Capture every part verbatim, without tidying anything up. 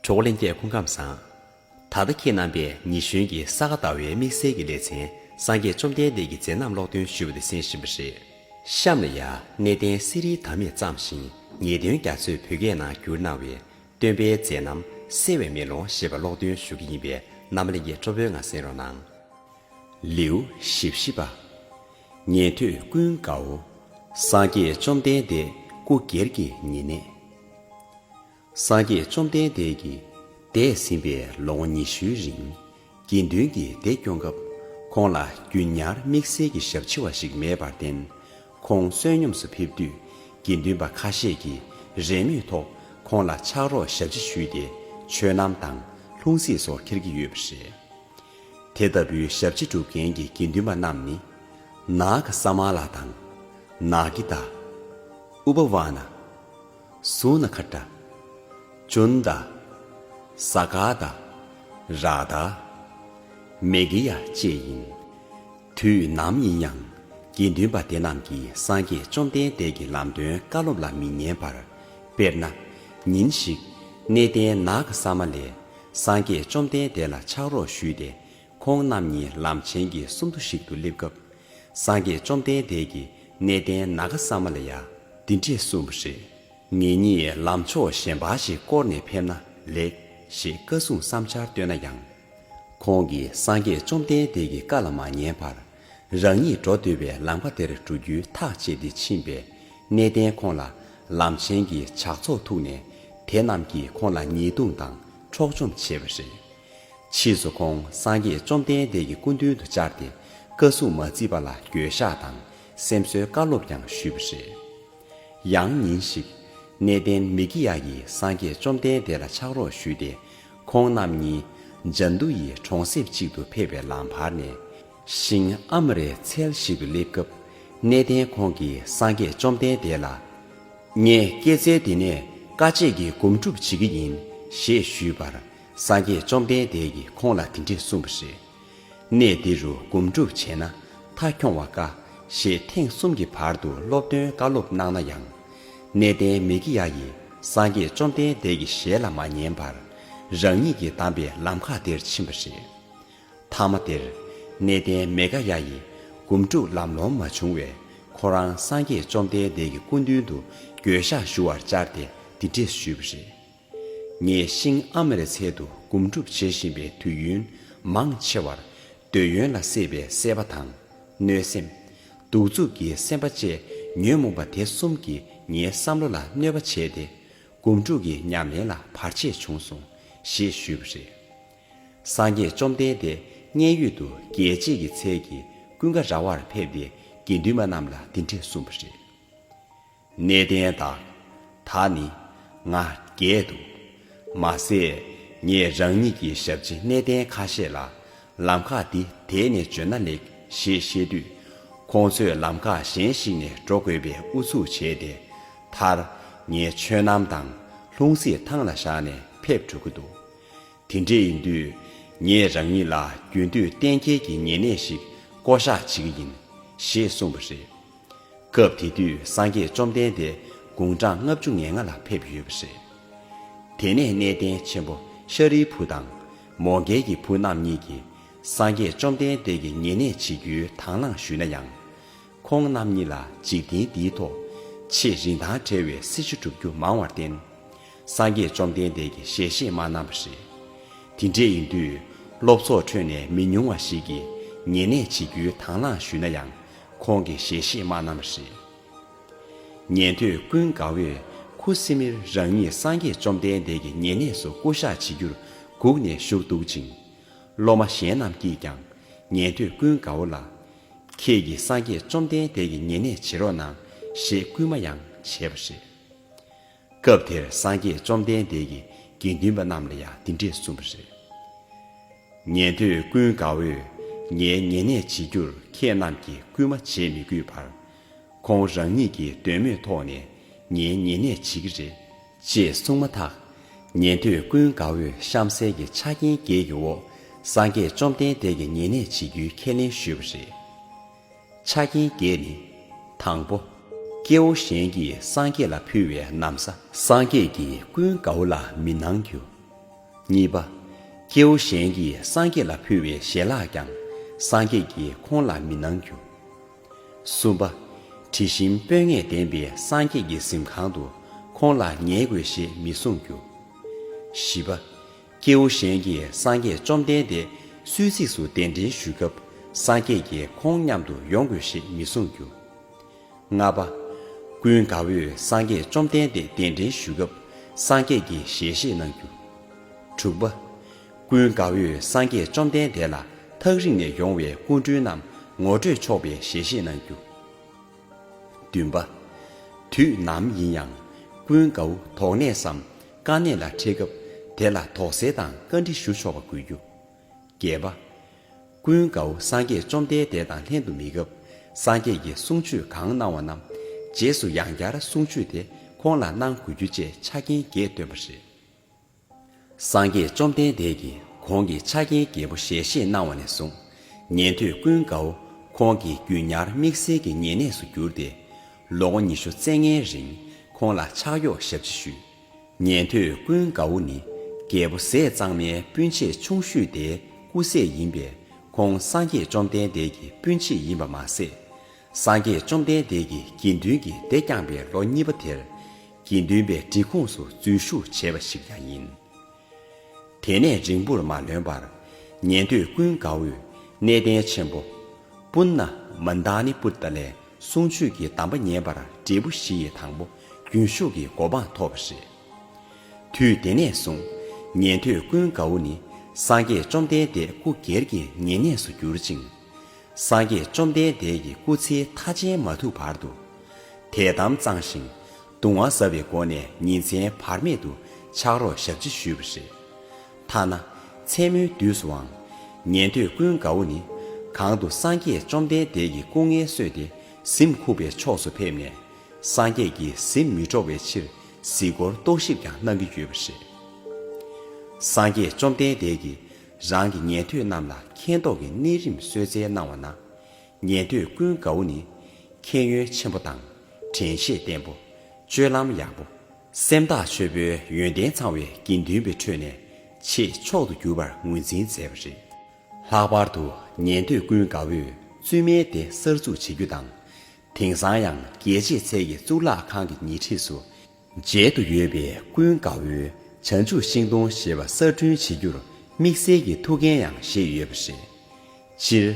གྲོགས་ལྷན་རྒྱས་སྐུ་ཁམས་བཟང་། ད་ལྟ་ཁྱེད་རྣམ་པས་ཉི་གཞོན་གྱི་ས་ག་ཟླ་བའི་དམིགས་བསལ་གྱི་ལེ་ཚན་སངས་རྒྱས་བཅོམ་ལྡན་འདས་ཀྱི་མཛད་རྣམ་ཀློག་འདོན་ཞུས་པ་དེ་གསན་བཞིན་པ་རེད། གཤམ་ལ་ཡང་གནས་བརྟན་གསེར་རིའི་དར་མས་བརྩམས་ཤིང་ཉེས་དོན་རྒྱ་མཚོས་བོད་སྐད་ནང་བསྒྱུར་གནང་བའི་སྟོན་པའི་མཛད་རྣམ་གསལ་བའི་མེ་ལོང་ཞེས་པ་ཀློག་འདོན་ཞུ་གི་ཡིན་པས། རྣམ་པ་ལྷན་རྒྱས་སྤྲོ་པོའི་ངང་གསན་རོགས་གནང་། ལེའུ་བཞི་བཅུ་པ། ཉན་ཐོས་ཀུན་དགའ་བོ། སངས་རྒྱས་བཅོམ་ལྡན་འདས་སྐུ་སྒེར་གྱི་ཉེ་གནས། སངས་རྒྱས་བཅོམ་ལྡན་འདས་ཀྱིས་འདས་ཟིན་པའི་ལོ་ངོ་ཉི་ཤུའི་རིང་། དགེ་འདུན་གྱིས་དེ་སྐྱོང་སྐབས་ཁོང་ལ་རྒྱུན་ཉར་དམིགས་བསལ་གྱི་ཞབས་ཕྱི་བ་ཞིག་མེད་པར་བརྟེན། ཁོང་བསོད་སྙོམས་སུ་ཕེབས་དུས་དགེ་འདུན་པ་ཁ་ཤས་ཀྱིས་རེས་མོས་ཐོག་ཁོང་ལ་ཕྱག་རོགས་ཞབས་ཕྱི་ཞུས་ཏེ་ཆོས་ལམ་དང་ལྷུང་བཟེད་སོགས་འཁྱེར་གྱི་ཡོད་པ་རེད། དེ་ལྟ་བུའི་ཞབས་ཕྱི་སྒྲུབ་མཁན་གྱི་དགེ་འདུན་པ་རྣམས་ནི། ནཱ་ག་ས་མ་ལ་དང་། ནཱ་གི་ཏ། ཨུ་པ་ཝ་ན། སུ་ན་ཁ་ཏྲ། ཅུན་ཏ། ས་ག་ཏ། ར་ཏ། མེ་གི་ཡ་བཅས་ཡིན། དུས་ནམ་ཡིན་ཡང་དགེ་འདུན་པ་དེ་རྣམས་ཀྱིས་སངས་རྒྱས་བཅོམ་ལྡན་འདས་ཀྱི་ལམ་སྟོན་བཀའ་སློབ་ལ་མི་ཉན་པར། དཔེར་ན། ཉིན་ཞིག་གནས་བརྟན་ནཱ་ག་ས་མ་ལས་སངས་རྒྱས་བཅོམ་ལྡན་འདས་ལ་ཕྱག་རོགས་ཞུས་ཏེ། ཁོང་རྣམ་གཉིས་ལམ་ཆེན་གྱི་སུམ་མདོ་ཞིག་ཏུ་སླེབས་སྐབས། སངས་རྒྱས་བཅོམ་ལྡན་འདས་ཀྱིས་གནས་བརྟན་ནཱ་ག་ས་མ་ལ་ཡ་འདི་འདྲས་གསུངས་པ་རེད། ངེད་གཉིས་ལམ་ཕྱོགས་གཞན་པ་ཞིག་བསྐོར་ནས་ཕེབས་ན་ལེགས་ཞེས་བཀའ་གསུང་བསམ་འཆར་བཏོན་ན་ཡང་། ཁོང་གིས་སངས་རྒྱས་བཅོམ་ལྡན་འདས་ཀྱི་བཀའ་ལ་མ་ཉན་པར། རང་ཉིད་འགྲོ་འདོད་པའི་ལམ་ཁ་དེར་འགྲོ་རྒྱུའི་ཐག་བཅད་དེ་ཕྱིན་པས། གནས་བརྟན་ཁོང་ལ་ལམ་ཆེན་གྱི་ཇག་ཚོགས་ཐུག་ནས། དེ་རྣམས་ཀྱིས་ཁོང་ལ་ཉེས་རྡུང་དང་འཕྲོག་བཅོམ་བྱས་པ་རེད། ཕྱིས་སུ་ཁོང་སངས་རྒྱས་བཅོམ་ལྡན་འདས་ཀྱི་སྐུ་མདུན་དུ་བཅར་ཏེ། བཀའ་གསུང་མ་བརྩིས་པ་ལ་འགྱོད་བཤགས་དང་སེམས་གསོའི་བཀའ་སློབ་ཀྱང་ཞུས་པ་རེད། ཡང་ཉིན་ཞིག་གནས་བརྟན་མི་ཀི་ཡ་ཡིས་སངས་རྒྱས་བཅོམ་ལྡན་འདས་ལ་ཕྱག་རོགས་ཞུས་ཏེ། ཁོང་རྣམ་གཉིས་ཇན་དུ་ཡི་གྲོང་གསེབ་ཅིག་ཏུ་ཕེབས་པའི་ལམ་བར་ནས། ཤིང་ཨ་མ་རའི་ཚལ་ཞིག་ཏུ་སླེབས་སྐབས། གནས་བརྟན་ཁོང་གིས་སངས་རྒྱས་བཅོམ་ལྡན་འདས་ལ། ངས་སྐྱེད་ཚལ་འདི་ནས་དཀའ་སྤྱད་ཀྱིས་སྒོམ་སྒྲུབ་བྱེད་ཀྱི་ཡིན་ཞེས་ཞུས་པར། སངས་རྒྱས་བཅོམ་ལྡན་འདས་ཀྱིས་ཁོང་ལ་འདི་འདྲས་གསུངས་པ་རེད། གནས་འདི་རུ་སྒོམ་སྒྲུབ་བྱས་ན་མཐའ་འཁྱོངས་པ་དཀའ་ཞེས་ཐེངས་གསུམ་གྱི་བར་དུ་སློབ་སྟོན་བཀའ་སློབ་གནང་ན་ཡང་། གནས་བརྟན་མི་ཀི་ཡ་ཡིས་སངས་རྒྱས་བཅོམ་ལྡན་འདས་ཀྱི་ཞལ་ལ་མ་ཉན་པར། རང་ཉིད་ཀྱིས་བདམས་པའི་ལམ་ཁ་དེར་ཕྱིན་པ་རེད། མཐའ་མ་དེར་གནས་བརྟན་མེ་ཀ་ཡ་ཡིས་སྒོམ་སྒྲུབ་ལམ་ལྷོང་མ་བྱུང་བས། ཁོ་རང་སངས་རྒྱས་བཅོམ་ལྡན་འདས་ཀྱི་སྐུ་མདུན་དུ་འགྱོད་བཤགས་ཞུ་བར་བཅར་ཏེ་འདི་འདྲས་ཞུས་པ་རེད། ངས་ཤིང་ཨ་མ་རའི་ཚལ་དུ་སྒོམ་སྒྲུབ་བྱེད་བཞིན་པའི་དུས་ཡུན་མང་ཆེ་བར། འདོད་ཡོན་ལ་སྲེད་པའི་སྲེད་པ་དང་། གནོད་སེམས། གདུག་རྩུབ་ཀྱི་སེམས་པ་བཅས་ཉོན་མོངས་པ་དེ་གསུམ་གྱིས་ངའི་བསམ་བློ་ལ་གནོད་པ་བྱས་ཏེ། སྒོམ་སྒྲུབ་ཀྱི་ཉམས་ལེན་ལ་བར་ཆད་བྱུང་སོང་ཞེས་ཞུས་པ་རེད། སངས་རྒྱས་བཅོམ་ལྡན་འདས་མཉན་ཡོད་དུ་རྒྱལ་བྱེད་ཀྱི་ཚལ་གྱི་ཀུན་དགའ་ར་བར་ཕེབས་ཏེ་དགེ་འདུན་པ་རྣམས་ལ་འདི་འདྲས་གསུངས་པ་རེད། གནས་བརྟན་དག་ད་ནི་ང་རྒས་འདུག་མ་ཟད་ངས་རང་ཉིད་ཀྱི་ཞབས་ཕྱི་གནས་བརྟན་ཁ་ཤས་ལ་ལམ་ཁ་འདི་དེད་ནས་འཇོན་ན་ལེགས་ཞེས་བཤད་དུས། ཁོང་ཚོས་ལམ་ཁ་གཞན་ཞིག་ནས་འགྲོ་དགོས་པའི་ཨུ་ཚུགས་བྱས་ཏེ། མཐར་ངའི་མཆོད་རྣམ་དང་ལྷུང་བཟེད་ཐང་ལ་བཞག་ནས་ཕེབས་འགྲོ་གི་འདུག་དེ་འདྲ་ཡིན་དུས། ངས་རང་ཉིད་ལ་རྒྱུན་དུས་གཏན་འཁེལ་གྱི་ཉེ་གནས་ཤིག་བསྐོ་བཞག་བྱེད་ཀྱི་ཡིན་ཞེས་གསུངས་པ་རེད། སྐབས་དེ་དུས་སངས་རྒྱས་བཅོམ་ལྡན་འདས་དགུང་གྲངས་ལྔ་བཅུ་ང་ལྔ་ལ་ཕེབས་ཡོད་པ་རེད། དེ་ནས་གནས་བརྟན་ཆེན་པོ་ཤཱ་རིའི་བུ་དང་མོའུ་འགལ་གྱི་བུ་རྣམ་གཉིས་ཀྱིས་སངས་རྒྱས་བཅོམ་ལྡན་འདས་ཀྱི་ཉེ་གནས་བྱེད་རྒྱུའི་དང་བླངས་ཞུས་ན་ཡང་། ཁོང་རྣམ་གཉིས་ལ་འཇིག་རྟེན་འདིའི་ཐོག་ཆེས་རིན་ཐང་བྲལ་བའི་སྲིད་བྱུས་སྒྲུབ་རྒྱུ་མང་བར་བརྟེན། སངས་རྒྱས་བཅོམ་ལྡན་འདས་ཀྱི་ཞལ་བཞེས་མ་གནང་བ་རེད། དེ་འདྲ་ཡིན་དུས། སློབ་ཚོགས་ཁྲོད་ནས་མི་ཉུང་བ་ཞིག་གིས་ཉེ་གནས་བྱེད་རྒྱུའི་དང་བླངས་ཞུས་ན་ཡང་། ཁོང་གིས་ཞལ་བཞེས་མ་གནང་བ་རེད། ཉན་ཐོས་ཀུན་དགའ་བོས་ཁུ་སིམ་མེར་རང་ཉིད་སངས་རྒྱས་བཅོམ་ལྡན་འདས་ཀྱི་ཉེ་གནས་སུ་སྐུ་གཤེགས་བྱེད་རྒྱུར་སྒུག་ནས་བཞུགས་འདུག་ཅིང་། སློབ་མ་གཞན་རྣམས་ཀྱིས་ཀྱང་ཉན་ཐོས་ཀུན་དགའ་བོ་ལ། ཁྱེད་ཀྱིས་སངས་རྒྱས་བཅོམ་ལྡན་འདས་ཀྱི་ཉེ་གནས་བྱེད་རོགས་གནང་ཞེས་སྐུལ་མ་ཡང་བྱས་པ་རེད། སྐབས་དེར་སངས་རྒྱས་བཅོམ་ལྡན་འདས་ཀྱིས་དགེ་འདུན་པ་རྣམས་ལ་ཡང་འདི་འདྲས་གསུངས་པ་རེད། ཉན་ཐོས་ཀུན་དགའ་བོས་ངའི་ཉེ་གནས་བྱེད་རྒྱུར་ཁྱེད་རྣམས་ཀྱིས་སྐུལ་མ་བྱེད་མི་དགོས་པར། ཁོང་རང་ཉིད་ཀྱིས་འདོད་མོས་ཐོག་ནས་ངའི་ཉེ་གནས་བྱེད་ཀྱི་རེད། ཅེས་གསུངས་མ་ཐག་ཉན་ཐོས་ཀུན་དགའ་བོས་གཤམ་གསལ་གྱི་ཆ་རྐྱེན་བརྒྱད་ཀྱི་འོག་སངས་རྒྱས་བཅོམ་ལྡན་འདས་ཀྱི་ཉེ་གནས་བྱེད་རྒྱུའི་ཁས་ལེན་ཞུས་པ་རེད། ཆ་རྐྱེན་བརྒྱད་ནི། དང་པོ། སྐྱེ་བོ་གཞན་གྱིས་སངས་རྒྱས་ལ་ཕུལ་བའི་ན་བཟའ་སངས་རྒྱས་ཀྱིས་ཀུན་དགའ་བོ་ལ་མི་གནང་རྒྱུ། གཉིས་པ། སྐྱེ་བོ་གཞན་གྱིས་སངས་རྒྱས་ལ་ཕུལ་བའི་ཞལ་ལག་ཀྱང་སངས་རྒྱས་ཀྱིས་ཁོང་ལ་མི་གནང་རྒྱུ། གསུམ་པ། དྲི་ཞིམ་སྤོས་ངད་ལྡན་པའི་སངས་རྒྱས་ཀྱི་གཟིམ་ཁང་དུ་ཁོང་ལ་ཉལ་དགོས་ཞེས་མི་གསུང་རྒྱུ། བཞི་པ། སྐྱེ་བོ་གཞན་གྱིས་སངས་རྒྱས་བཅོམ་ལྡན་འདས་སུད་སི་སུ་གདན་འདྲེན་ཞུ་སྐབས་སངས་རྒྱས་ཀྱིས་ཁོང་མཉམ་དུ་ཡོང་དགོས་ཞེས་མི་གསུང་རྒྱུ། ལྔ་པ། ཀུན་དགའ་བོས་སངས་རྒྱས་བཅོམ་ལྡན་འདས་གདན་འདྲེན་ཞུ་སྐབས་སངས་རྒྱས་ཀྱིས་ཞལ་བཞེས་གནང་རྒྱུ། དྲུག་པ། ཀུན་དགའ་བོས་སངས་རྒྱས་བཅོམ་ལྡན་འདས་ལ་ཐག་རིང་ནས་ཡོང་བའི་སྐུ་མགྲོན་རྣམས་ངོ་སྤྲོད་ཆོག་པའི་ཞལ་བཞེས་གནང་རྒྱུ། བདུན་པ། དུས་ནམ་ཡིན་ཡང་ཀུན་དགའ་བོ་དོགས་གནས་སམ་དཀའ་གནད་ལ་འཕྲད་སྐབས་དེ་ལ་དོགས་སེལ་དང་བཀའ་འདྲི་ཞུ་ཆོག་པ་དགོས་རྒྱུ། བརྒྱད་པ། ཀུན་དགའ་བོ་སངས་རྒྱས་བཅོམ་ལྡན་འདས་དང་ལྷན་དུ་མེད་སྐབས་སངས་རྒྱས་ཀྱིས་གསུང་ཆོས་གང་གནང་བ་རྣམས་རྗེས་སུ་ཡང་བསྐྱར་གསུང་ཆོས་དེ་ཁོང་ལ་གནང་དགོས་རྒྱུ་བཅས་ཆ་རྐྱེན་བརྒྱད་བཏོན་པ་རེད། སངས་རྒྱས་བཅོམ་ལྡན་འདས་ཀྱིས་ཁོང་གི་ཆ་རྐྱེན་བརྒྱད་པོ་ཞལ་བཞེས་གནང་བ་ནས་བཟུང་ཉན་ཐོས་ཀུན་དགའ་བོ་ཁོང་གི་རྒྱུད་ཉར་དམིགས་བསལ་གྱི་ཉེ་གནས་སུ་གྱུར་ཏེ། ལོ་ངོ་ཉི་ཤུ་རྩ་ལྔའི་རིང་ཁོང་ལ་ཕྱག་གཡོག་ཞབས་ཕྱི་ཞུས། ཉན་ཐོས་ཀུན་དགའ་བོ་ནི་རྒྱལ་པོ་ཟས་གཙང་མའི་སྤུན་མཆེད་ཆུང་ཤོས་དེའི་སྐུ་སྲས་ཡིན་པས་ཁོང་སངས་རྒྱས་བཅོམ་ལྡན་འདས་ཀྱི་སྤུན་མཆེད་ཡིན་པ་མ་ཟད། སངས་རྒྱས་བཅོམ་ལྡན་འདས་ཀྱི་དགེ་འདུན་གྱི་སྡེ་བསྐྱངས་པའི་ལོ་གཉིས་པ་དེར་དགེ་འདུན་པའི་སྒྲིག་ཁོངས་སུ་འཛུལ་ཞུགས་བྱས་པ་ཞིག་ཀྱང་ཡིན། དེ་ནས་རིང་པོར་མ་ལོན་པར་ཉན་ཐོས་ཀུན་དགའ་བོས་གནས་བརྟན་ཆེན་པོ་པུན་ན་མན་དཱ་ནི་པུ་ཏ་ལའི་གསུང་ཆོས་ཀྱི་གདམས་པ་ཉན་པར་འབྲས་བུ་བཞི་ཡི་དང་པོ་རྒྱུན་ཞུགས་ཀྱི་གོ་འཕང་ཐོབ་པ་རེད། དུས་དེ་ནས་བཟུང་ཉན་ཐོས་ཀུན་དགའ་བོ་ནི་སངས་རྒྱས་བཅོམ་ལྡན་འདས་སྐུ་སྒེར་གྱི་ཉེ་གནས་སུ་གྱུར་ཅིང་། སངས་རྒྱས་བཅོམ་ལྡན་འདས་ཀྱི་སྐུ་ཚེའི་མཐའ་ཅན་མ་ཐུག་བར་དུ། དད་དམ་གཙང་ཞིང་གདུང་བ་ཟབ་པའི་སྒོ་ནས་ཉིན་མཚན་བར་མེད་དུ་ཕྱག་རོགས་ཞབས་ཕྱི་ཞུས་པ་རེད། ཐ་ན་མཚན་མོའི་དུས་སུའང་ཉན་ཐོས་ཀུན་དགའ་བོ་ནི་གང་དུ་སངས་རྒྱས་བཅོམ་ལྡན་འདས་ཀྱི་སྐུ་ངལ་གསོས་ཏེ་གཟིམ་ཁུག་པའི་ཕྱོགས་སུ་ཕེབས་ནས་སངས་རྒྱས་ཀྱི་གཟིམ་མི་འཕྲོག་པའི་ཕྱིར་གཟིགས་སྐོར་རྟོག་ཞིབ་ཀྱང་གནང་གི་ཡོད་པ་རེད། སངས་རྒྱས་བཅོམ་ལྡན་འདས་ཀྱིས་རང་གི་ཉན་ཐོས་རྣམས་ལ་མཁྱེན་རྟོགས་ཀྱི་གནས་རིམ་གསོལ་སྩལ་གནང་བ་ན། ཉན་ཐོས་ཀུན་དགའ་བོ་ནི་མཁྱེན་ཡོན་ཆེན་པོ་དང་དྲན་ཤེས་བརྟན་པོ། སྤྱོད་ལམ་ཡག་པོ། སེམས་ཐག་ཆོད་པོའི་ཡོན་ཏན་ཚང་བའི་དགེ་འདུན་པའི་ཁྲོད་ནས་ཆེས་མཆོག་ཏུ་གྱུར་པར་ངོས་འཛིན་མཛད་པ་རེད། ལྷག་པར་དུ་ཉན་ཐོས་ཀུན་དགའ་བོས་བཙུན་མའི་སྡེ་གསར་འཛུགས་བྱེད་རྒྱུ་དང་། དེང་སང་ཡང་རྒྱལ་གཅེས་ཚལ་གྱི་གཙུག་ལག་ཁང་གི་ཉེ་འཁྲིས་སུ་མཇལ་དུ་ཡོད་པའི་ཀུན་དགའ་བོའི་བྱང་ཆུབ་ཤིང་སྡོང་ཞེས་པ་གསར་སྐྲུན་བྱེད་རྒྱུར་དམིགས་བསལ་གྱི་ཐུགས་འགན་ཡང་བཞེས་ཡོད་པ་རེད། སྤྱིར་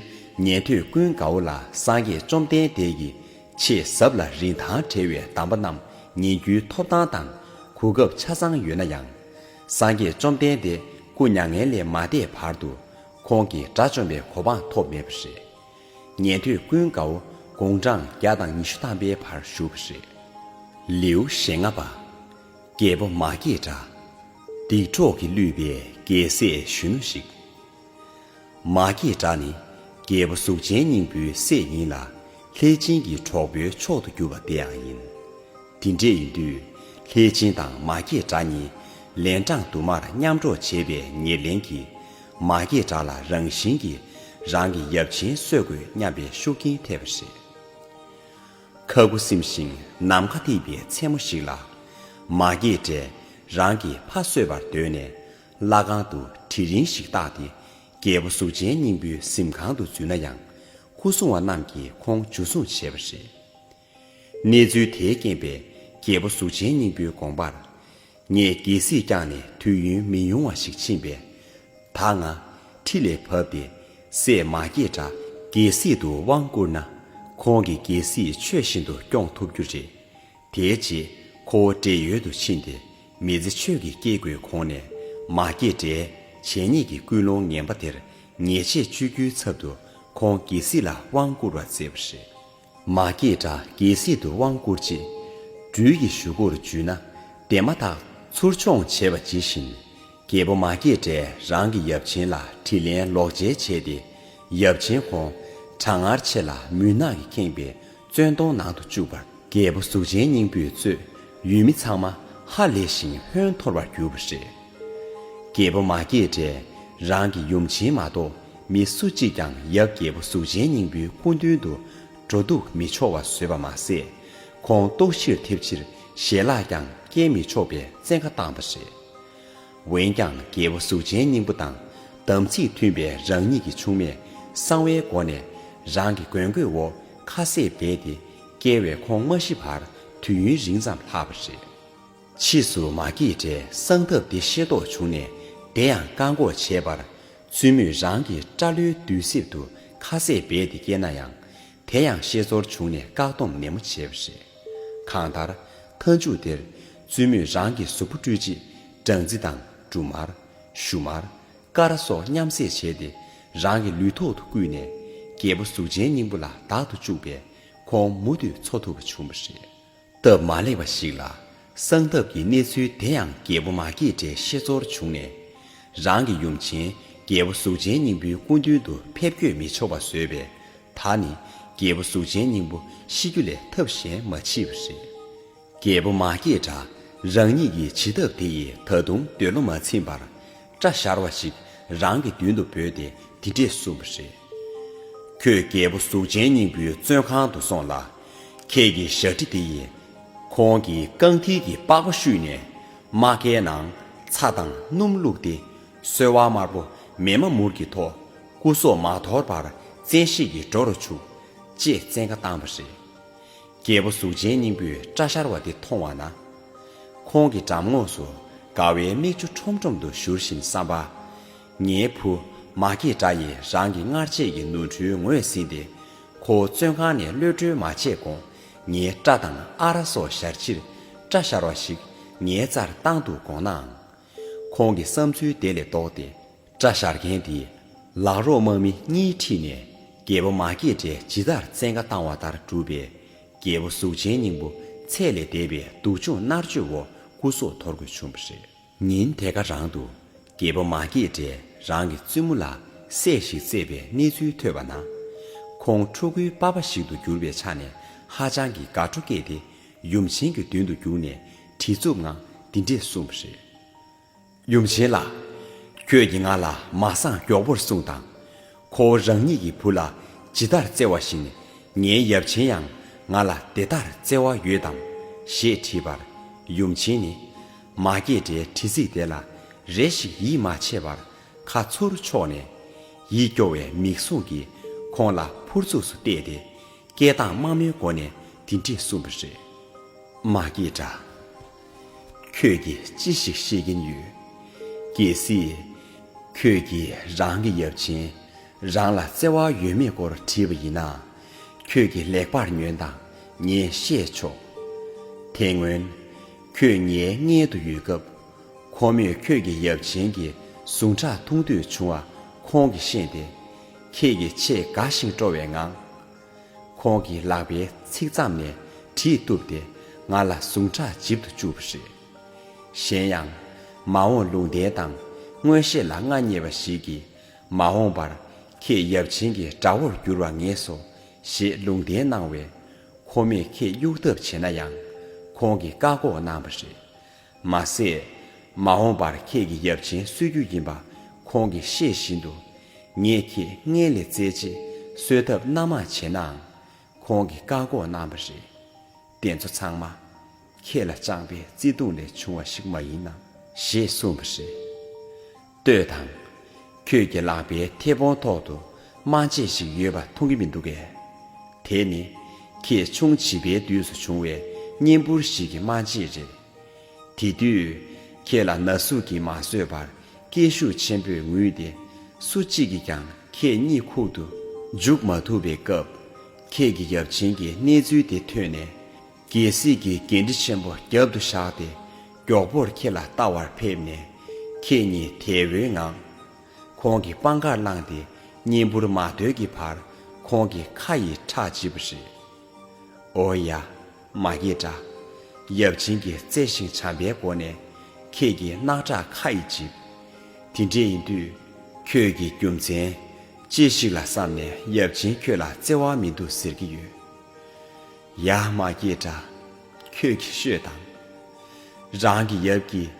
ཉན་ཐོས་ཀུན་དགའ་བོ་ལ་སངས་རྒྱས་བཅོམ་ལྡན་འདས་ཀྱིས་ཆེས་ཟབ་ལ་རིན་ཐང་བྲལ་བའི་གདམས་པ་རྣམས་ཉན་རྒྱུའི་ཐོབ་ཐང་དང་གོ་སྐབས་ཆ་ཚང་ཡོད་ན་ཡང་། སངས་རྒྱས་བཅོམ་ལྡན་འདས་སྐུ་མྱ་ངན་ལས་མ་འདས་བར་དུ་ཁོང་གིས་དགྲ་བཅོམ་པའི་གོ་འཕང་ཐོབ་མེད་པ་རེད། ཉན་ཐོས་ཀུན་དགའ་བོ་དགུང་གྲངས་བརྒྱ་དང་ཉི་ཤུ་ཐམ་པའི་བར་བཞུགས་པ་རེད། ལེའུ་ཞེ་ལྔ་པ། རྒྱལ་པོ་མ་སྐྱེས་དགྲ། སྡིག་གྲོགས་ཀྱིས་བསླུས་པའི་རྒྱལ་སྲས་གཞོན་ནུ་ཞིག། མ་སྐྱེས་དགྲ་ནི་རྒྱལ་པོ་གཟུགས་ཅན་སྙིང་པོའི་སྲས་ཡིན་ལ། ལྷས་བྱིན་གྱི་གྲོགས་པོའི་མཆོག་ཏུ་གྱུར་པ་དེ་ཡང་ཡིན། དེ་འདྲ་ཡིན་དུས་ལྷས་བྱིན་དང་མ་སྐྱེས་དགྲ་གཉིས་ལན་གྲངས་དུ་མར་མཉམ་འགྲོགས་བྱས་པའི་ཉེར་ལེན་གྱིས་མ་སྐྱེས་དགྲ་ལ་རང་བཞིན་གྱིས་རང་གི་ཡབ་ཆེན་གསོད་དགོས་སྙམ་པའི་ཤུགས་རྐྱེན་ཐེབས་པ་རེད། ཁ་ཁུ་སིམ་ཞིང་ནམ་མཁའ་གཏིབས་པའི་མཚན་མོ་ཞིག་ལ། མ་སྐྱེས་དགྲས་རང་གི་ཕ་གསོད་པར་འདོད་ནས་ལྷ་ཁང་དུ་གྲི་རིང་ཞིག་བཏགས་ཏེ་རྒྱལ་པོ་གཟུགས་ཅན་སྙིང་པོའི་གཟིམ་ཁང་དུ་འཛུལ་ན་ཡང་སྐུ་སྲུང་བ་རྣམས་ཀྱིས་ཁོང་འཇུ་བཟུང་བྱས་པ་རེད། གནས་ཚུལ་དེའི་རྐྱེན་པས་རྒྱལ་པོ་གཟུགས་ཅན་སྙིང་པོའི་དགོངས་པར། ངས་རྒྱལ་སྲིད་བསྐྱངས་ནས་དུས་ཡུན་མི་ཉུང་བ་ཞིག་ཕྱིན་པས། ད་ང་ཁྲི་ལས་བབས་ཏེ་སྲས་མ་སྐྱེས་དགྲ་རྒྱལ་སྲིད་དུ་དབང་བསྐུར་ན། ཁོང་གིས་རྒྱལ་སྲིད་ཆོས་བཞིན་དུ་སྐྱོང་ཐུབ་རྒྱུ་རེད། དེའི་རྗེས་ཁོ་བོ་བགྲེས་ཡོལ་དུ་ཕྱིན་ཏེ་མི་ཚེ་ཆོས་ཀྱི་སྐྱེ་དགུའི་གོང་ནས་མ་སྐྱེས་དགྲའི་བྱས་ཉེས་ཀྱི་ཀུན་སློང་ངན་པ་དེར་ཉེས་ཆད་གཅོད་རྒྱུའི་ཚབ་ཏུ་ཁོང་རྒྱལ་སྲིད་ལ་དབང་བསྐུར་བར་མཛད་པ་རེད། མ་སྐྱེས་དགྲ་རྒྱལ་སྲིད་དུ་དབང་བསྐུར་རྗེས། སྦྲུལ་གྱི་གཞུ་གུར་འཇུས་ན་དེ་མ་ཐག་ཚུར་མཆོང་བྱེད་པ་ཇི་བཞིན། རྒྱལ་པོ་མ་སྐྱེས་དགྲས་རང་གི་ཡབ་ཆེན་ལ་དྲིན་ལན་ལོག་འཇལ་བྱས་ཏེ། ཡབ་ཆེན་ཁོང་གྲང་ངར་ཆེ་ལ་མུན་ནག་གིས་ཁེངས་པའི་བཙོན་དོང་ནང་དུ་བཅུག་པར། རྒྱལ་པོ་གཟུགས་ཅན་སྙིང་པོས་གཙོས་ཡུལ་མི་ཚང་མ་ཧ་ལས་ཤིང་ཧོན་འཐོར་བར་གྱུར་པ་རེད། རྒྱལ་པོ་མ་སྐྱེས་དགྲས་རང་གི་ཡུམ་ཆེན་མ་གཏོགས་མི་སུ་གཅིག་ཀྱང་ཡབ་རྒྱལ་པོ་གཟུགས་ཅན་སྙིང་པོའི་སྐུ་མདུན་དུ་འགྲོ་འདུག་མི་ཆོག་པ་བཟོས་པ་མ་ཟད། ཁོང་ལྟོགས་ཤིར་ཐེབས་ཕྱིར་ཞལ་ལག་ཀྱང་སྐྱེལ་མི་ཆོག་པའི་བཙན་བཀའ་བཏང་པ་རེད། འོན་ཀྱང་རྒྱལ་པོ་གཟུགས་ཅན་སྙིང་པོ་དང་དམ་ཚིག་མཐུན་པའི་རང་ཉིད་ཀྱི་ཆུང་མས་གསང་བའི་སྒོ་ནས་རང་གི་མགོན་སྐོས་འོག་ཁ་ཟས་སྦས་ཏེ་བསྐྱལ་བས་ཁོང་མ་ཤི་བར་དུས་ཡུན་རིང་ཙམ་ལྷག་པ་རེད། ཕྱིས་སུ་མ་སྐྱེས་དགྲས་གསང་ཐབས་འདི་ཤེས་རྟོགས་བྱུང་ནས་དེ་ཡང་བཀག་འགོག་བྱས་པར། བཙུན་མོས་རང་གི་སྐྲ་ལོའི་རྡུལ་གསེབ་ཏུ་ཁ་ཟས་སྦས་ཏེ་བསྐྱལ་ན་ཡང་། དེ་ཡང་ཤེས་ཚོར་བྱུང་ནས་བཀག་སྡོམ་ནན་མོ་བྱས་པ་རེད། གང་ལྟར། མཐའ་མཇུག་དེར། བཙུན་མོས་རང་གི་གཟུགས་པོ་སྤྲུལ་རྗེས་སྦྲང་རྩི་དང་འབྲུ་མར། ཞུ་མར། ཀ་ར་སོགས་མཉམ་བསྲེས་བྱས་ཏེ། རང་གི་ལུས་ཐོག་ཏུ་བསྐུས་ནས། རྒྱལ་པོ་གཟུགས་ཅན་སྙིང་པོ་ལ་བདག་ཏུ་བཅུག་པས། ཁོང་མུ་མཐུད་འཚོ་ཐུབ་པ་བྱུང་བ་རེད། སྟབས་མ་ལེགས་པ་ཞིག་ལ། གསང་ཐབས་ཀྱི་གནས་ཚུལ་དེ་ཡང་རྒྱལ་པོ་མ་སྐྱེས་དགྲའི་ཤེས་ཚོར་བྱུང་ནས། རང་གི་ཡུམ་ཆེན་རྒྱལ་པོ་གཟུགས་ཅན་སྙིང་པོའི་སྐུ་མདུན་དུ་ཕེབས་སྐྱོད་མི་ཆོག་པ་བཟོས་པས། ད་ནི་རྒྱལ་པོ་གཟུགས་ཅན་སྙིང་པོ་ཤི་རྒྱུ་ལས་ཐབས་གཞན་མ་མཆིས་པ་རེད། རྒྱལ་པོ་མ་སྐྱེས་དགྲ་རང་ཉིད་ཀྱི་བྱིན་ཐབས་དེ་ཡིས་ད་དུང་འདོད་བློ་མ་ཚིམ་པར། སྐྲ་བཞར་བ་ཞིག་རང་གི་མདུན་དུ་བོས་ཏེ་འདི་འདྲས་གསུངས་པ་རེད། ཁྱོད་རྒྱལ་པོ་གཟུགས་ཅན་སྙིང་པོའི་བཙོན་ཁང་དུ་སོང་ལ། ཁྱེད་ཀྱི་ཞབས་ཁྲི་དེ་ཡིས། ཁོང་གིས་རྐང་མཐིལ་གྱི་པགས་པ་བཤུས་ནས། རྨ་ཁའི་ནང་ཚྭ་དང་སྣུམ་བླུགས་ཏེ། སོལ་བ་དམར་པོ་མེ་མ་མུར་གྱི་ཐོག་སྐུ་སྲོག་མ་དོར་བར་བཙན་ཤེད་ཀྱིས་འགྲོ་རུ་ཆུག་ཅེས་བཙན་བཀའ་བཏང་པ་རེད། རྒྱལ་པོ་གཟུགས་ཅན་སྙིང་པོས་སྐྲ་བཞར་བ་དེ་མཐོང་བ་ན། ཁོང་གི་འགྲམ་ངོགས་སུ་དགའ་བའི་མིག་ཆུ་ཁྲོམ་ཁྲོམ་དུ་བཞུར་བཞིན་བསམ་པ། ངའི་བུ་མ་སྐྱེས་དགྲ་ཡིས་རང་གི་སྔར་བྱས་ཀྱི་ནོར་འཁྲུལ་ངོས་ཟིན་ཏེ། ཁོ་བཙོན་ཁང་ནས་གློད་གྲོལ་མ་བྱས་གོང་ངའི་སྐྲ་དང་ཨ་རག་སོགས་བཞར་ཕྱིར་སྐྲ་བཞར་བ་ཞིག་ངའི་རྩར་བཏང་དུ་དགོངས་ནའང་། ཁོང་གི་བསམ་ཚུལ་དེ་ལས་ལྡོག་སྟེ། སྐྲ་བཞར་མཁན་དེས་ལག་རོགས་དམག་མི་གཉིས་ཁྲིད་ནས་རྒྱལ་པོ་མ་སྐྱེས་དགྲས་ཇི་ལྟར་བཙན་བཀའ་བཏང་བ་ལྟར་བསྒྲུབས་པས། རྒྱལ་པོ་གཟུགས་ཅན་སྙིང་པོ་ཚད་ལས་འདས་པའི་སྡུག་སྦྱོང་མནར་གཅོད་འོག་སྐུ་སྲོག་འདོར་དགོས་བྱུང་བ་རེད། ཉིན་དེ་ག་རང་དུ་རྒྱལ་པོ་མ་སྐྱེས་དགྲས་རང་གི་བཙུན་མོ་ལ་སྲས་ཤིག་བཙས་པའི་གནས་ཚུལ་ཐོས་པ་ན། ཁོང་ཕྲུ་གུའི་པ་ཕ་ཞིག་ཏུ་གྱུར་པའི་ཆ་ནས་ཧ་ཅང་གི་དགའ་སྤྲོ་སྐྱེས་ཏེ། ཡུམ་ཆེན་གྱི་མདུན་དུ་བརྒྱུགས་ནས་གྲི་འཚུབ་ངང་འདི་འདྲས་གསུངས་པ་རེད། ཡུམ་ཆེན་ལགས། ཁྱོད་ཀྱིས་ང་ལ་མ་གསང་མགྱོགས་པོར་གསུངས་དང་། ཁོ་བོ་རང་ཉིད་ཀྱི་བུ་ལ་ཇི་ལྟར་བརྩེ་བ་བཞིན། ངའི་ཡབ་ཆེན་ཡང་ང་ལ་དེ་ལྟར་བརྩེ་བ་ཡོད་དམ། ཞེས་དྲིས་པར། ཡུམ་ཆེན་ནི། མ་སྐྱེས་དགྲའི་དྲི་ཚིག་དེ་ལ་རེ་ཞིག་ཡིད་མ་ཆེས་པར་ཁ་ཚུར་ཕྱོགས་ནས། ཡིད་སྐྱོ་བའི་མིག་ཟུང་གིས་ཁོང་ལ་ཕུར་ཚུགས་སུ་བལྟས་ཏེ། སྐད་གདངས་དམའ་མོའི་སྒོ་ནས་འདི་འདྲས་གསུངས་པ་རེད། མ་སྐྱེས་དགྲ། ཁྱོད་ཀྱིས་ཅི་ཞིག་ཤེས་ཀྱིན་ཡོད། གལ་སྲིད། ཁྱོད་ཀྱིས་རང་གི་ཡབ་ཆེན་རང་ལ་བརྩེ་བ་ཡོད་མེད་སྐོར་དྲིས་པ་ཡིན་ན། ཁྱོད་ཀྱིས་ལེགས་པར་ཉོན་དང་ངས་བཤད་ཆོག་དེ་སྔོན། ཁྱོད་ངའི་མངལ་དུ་ཡོད་སྐབས། ཁོ་མོས་ཁྱོད་ཀྱི་ཡབ་ཆེན་གྱི་ཟུངས་ཁྲག་འཐུང་འདོད་བྱུང་བ་ཁོང་གིས་ཤེས་ཏེ། ཁྱེད་ཀྱི་ཆེས་དགའ་ཞིང་སྤྲོ་བའི་ངང་། ཁོང་གི་ལག་པའི་ཚིགས་མཚམས་ནས་གྲིས་གཏུབས་ཏེ་ང་ལ་ཟུངས་ཁྲག་འཇིབ་ཏུ་བཅུག་པ་རེད། གཞན་ཡང་། མ་འོངས་ལུང་བསྟན་དང་མངོན་ཤེས་ལ་མངའ་བརྙེས་པ་ཞིག་གིས་མ་འོངས་པར་ཁྱེད་ཡབ་ཆེན་གྱི་དགྲ་བོར་འགྱུར་བར་ངེས་སོ་ཞེས་ལུང་བསྟན་གནང་བས། ཁོ་མོས་ཁྱེད་གཡུག་ཐབས་བྱས་ན་ཡང་ཁོང་གིས་བཀག་འགོག་གནང་བ་རེད། མ་ཟད། མ་འོངས་པར་ཁྱེད་ཀྱི་ཡབ་ཆེན་གསོད་རྒྱུ་ཡིན་པ་ཁོང་གིས་ཤེས་བཞིན་དུ། ངས་ཁྱེད་མངལ་ལས་བཙས་རྗེས་གསོད་ཐབས་སྣ་མང་བྱས་ནའང་། ཁོང་གིས་བཀག་འགོག་གནང་བ་རེད། དེ་ཚོ་ཚང་མ་ཁྱེད་ལ་བཅངས་པའི་བརྩེ་དུང་ལས་བྱུང་བ་ཞིག་མ་ཡིན་ནམ་ཞེས་གསུངས་པ་རེད། ལྟོས་དང་། ཁྱོད་ཀྱི་ལག་པའི་མཐེ་བོང་ཐོག་ཏུ་སྨན་དཔྱད་ཞིག་ཡོད་པ་མཐོང་གི་མི་འདུག་གས། དེ་ནི་ཁྱེད་ཆུང་བྱིས་པའི་དུས་སུ་བྱུང་བའི་གཉེན་འབུར་ཞིག་གི་སྨན་དཔྱད་རེད། དེ་དུས་ཁྱེད་ལ་ན་ཟུག་གིས་མ་བཟོད་པར་སྐད་ཤུགས་ཆེན་པོས་ངུས་ཏེ། སུ་གཅིག་གིས་ཀྱང་ཁྱེད་གཉིད་ཁུག་ཏུ་འཇུག་མ་ཐུབ་པའི་སྐབས། ཁྱེད་ཀྱི་ཡབ་ཆེན་གྱིས་གནས་ཚུལ་དེ་ཐོས་ནས། རྒྱལ་སྲིད་ཀྱི་འགན་འཁྲི་ཆེན་པོ་རྒྱབ་ཏུ་བཞག་སྟེ། མགྱོགས་པོར་ཁྱེད་ལ་ལྟ་བར་ཕེབས་ནས། ཁྱེད་གཉིས་དལ་བུའི་ངང་། ཁོང་གི་པང་ཁར་བླངས་ཏེ། གཉེན་འབུར་མ་དོད་ཀྱི་བར་ཁོང་གི་ཁ་ཡིས་ཁྲག་འཇིབ་པ་རེད། འོ་ཡ། མ་སྐྱེས་དགྲ། ཡབ་ཆེན་གྱིས་བརྩེ་ཞིང་བྱམས་པའི་སྒོ་ནས་ཁྱེད་ཀྱི་རྣག་ཁྲག་ཁ་ཡིས་འཇིབ། དེ་འདྲས་ཡིན་དུས། ཁྱོད་ཀྱིས་རྒྱུ་མཚན་ཅི་ཞིག་ལ་བསམ་ནས་ཡབ་ཆེན་ཁྱོད་ལ་བརྩེ་བ་མི་འདུག་ཟེར་གྱི་ཡོད། ཡ་མ་སྐྱེས་དགྲ། ཁྱོད་ཀྱིས་ཤོད་དང་། རང་གི་ཡབ་ཀྱིས་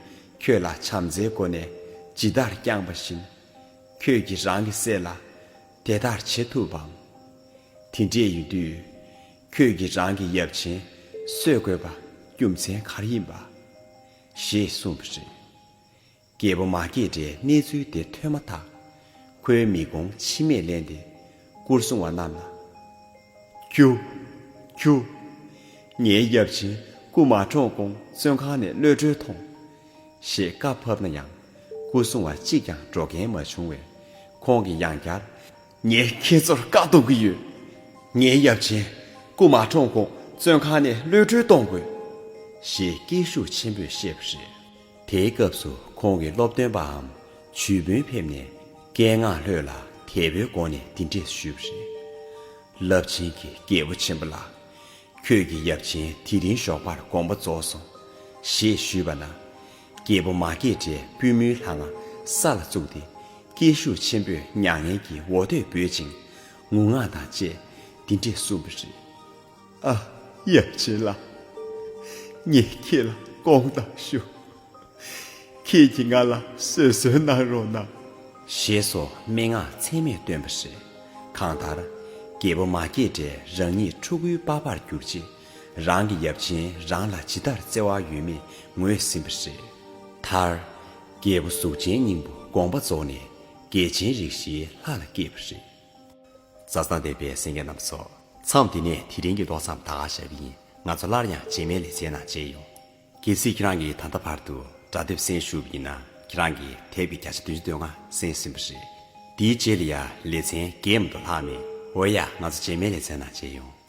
ཁྱོད་ལ་བྱམས་བརྩེའི་སྒོ་ནས་ཇི་ལྟར་བསྐྱངས་པ་བཞིན། ཁྱོད་ཀྱིས་རང་གི་སྲས་ལ་དེ་ལྟར་བྱེད་ཐུབ་བམ། དེ་འདྲས་ཡིན་དུས། ཁྱོད་ཀྱིས་རང་གི་ཡབ་ཆེན་གསོད་དགོས་པ་རྒྱུ་མཚན་ག་རེ་ཡིན་པ། ཞེས་གསུངས་པ་རེད། རྒྱལ་པོ་མ་སྐྱེས་དགྲའི་གནས་ཚུལ་དེ་ཐོས་མ་ཐག་ཁོའི་མིག་ཀོང་མཆི་མས་བརླན་ཏེ་སྐུ་སྲུང་བ་རྣམས་ལ། ཁྱོད། ཁྱོད། ངའི་ཡབ་ཆེན་སྐུ་མ་གྲོངས་གོང་བཙོན་ཁང་ནས་གློད་གྲོལ་ཐོངས། ཞེས་བཀའ་ཕབ་ན་ཡང་སྐུ་སྲུང་བ་གཅིག་ཀྱང་འགྲོ་མཁན་མ་བྱུང་བས། ཁོང་གིས་ཡང་བསྐྱར། ངས་ཁྱེད་ཚོར་བཀའ་གཏོང་གི་ཡོད། ངའི་ཡབ་ཆེན་སྐུ་མ་གྲོངས་གོང་བཙོན་ཁང་ནས་གློད་གྲོལ་གཏོང་དགོས། ཞེས་སྐད་ཤུགས་ཆེན་པོས་བཤད་པ་རེད། དེའི་སྐབས་སུ་ཁོང་གི་སློབ་སྟོན་པའམ་ཇུས་དཔོན་ཕེབས་ནས་སྐད་ངག་ལྷོད་ལ་དད་པའི་སྒོ་ནས་འདི་འདྲས་ཞུས་པ་རེད། རླབས་ཆེན་གྱི་རྒྱལ་པོ་ཆེན་པོ་ལགས། ཁྱོད་ཀྱི་ཡབ་ཆེན་དེ་རིང་ཞོགས་པར་དགོངས་པ་རྫོགས་སོང་། ཞེས་ཞུས་པ་ན། རྒྱལ་པོ་མ་སྐྱེས་དགྲས་པུས་མོའི་ལྷ་ང་ས་ལ་བཙུགས་ཏེ་སྐད་ཤུགས་ཆེན་པོས་མྱ་ངན་གྱི་འོ་དོད་འབོད་ཅིང་ངུ་ངག་དང་བཅས་འདི་འདྲས་གསུངས་པ་རེད། ཨ། ཡབ་ཆེན་ལགས། ངས་ཁྱེད་ལ་དགོངས་དག་ཞུ། ཁྱེད་ཀྱིས་ང་ལ་བཟོད་གསོལ་གནང་རོགས་གནང་། ཞེས་སོགས་སྨྲེ་ངག་ཚད་མེད་བཏོན་པ་རེད། གང་ལྟར། རྒྱལ་པོ་མ་སྐྱེས་དགྲས་རང་ཉིད་ཕྲུ་གུའི་པགས་པར་གྱུར་རྗེས། རང་གི་ཡབ་ཆེན་རང་ལ་ཇི་ལྟར་བརྩེ་བ་ཡོད་མེད་ངོས་ཟིན་པ་རེད། མཐར། རྒྱལ་པོ་གཟུགས་ཅན་སྙིང་པོ་དགོངས་པ་རྫོགས་ནས་རྒྱལ་ཆེན་རིགས་བཞིའི་ལྷ་ལ་སྐྱེས་པ་རེད། མཛའ་བརྩེ་ལྡན་པའི་གསན་མཁན་རྣམ་པ་ཚོ། མཚམས་འདི་ནས་དེ་རིང་གི་ཀློག་མཚམས་ད་ག་བཞག་པ་ཡིན། ང་ཚོ་སླར་ཡང་རྗེས་མའི་ལེ་ཚན་ནང་མཇལ་ཡོང་། གལ་སྲིད་ཁྱེད་རང་གིས་ད་ལྟ་བར་དུ་སྒྲ་དེབ་གསན་ཞུས་པ་ཡིན་ན། ཁྱེད་རང་གིས་དེབ་ཀྱི་བརྒྱ་ཆ་བདུན་ཅུ་དོན་ལྔ་གསན་ཟིན་པ་རེད། དེའི་རྗེས་ལ་ཡང་ལེ་ཚན་བརྒྱད་མ་གཏོགས་ལྷག་མེད། འོ་ཡ། ང་ཚོ་རྗེས་མའི་ལེ་ཚན་ནང་མཇལ་ཡོང་།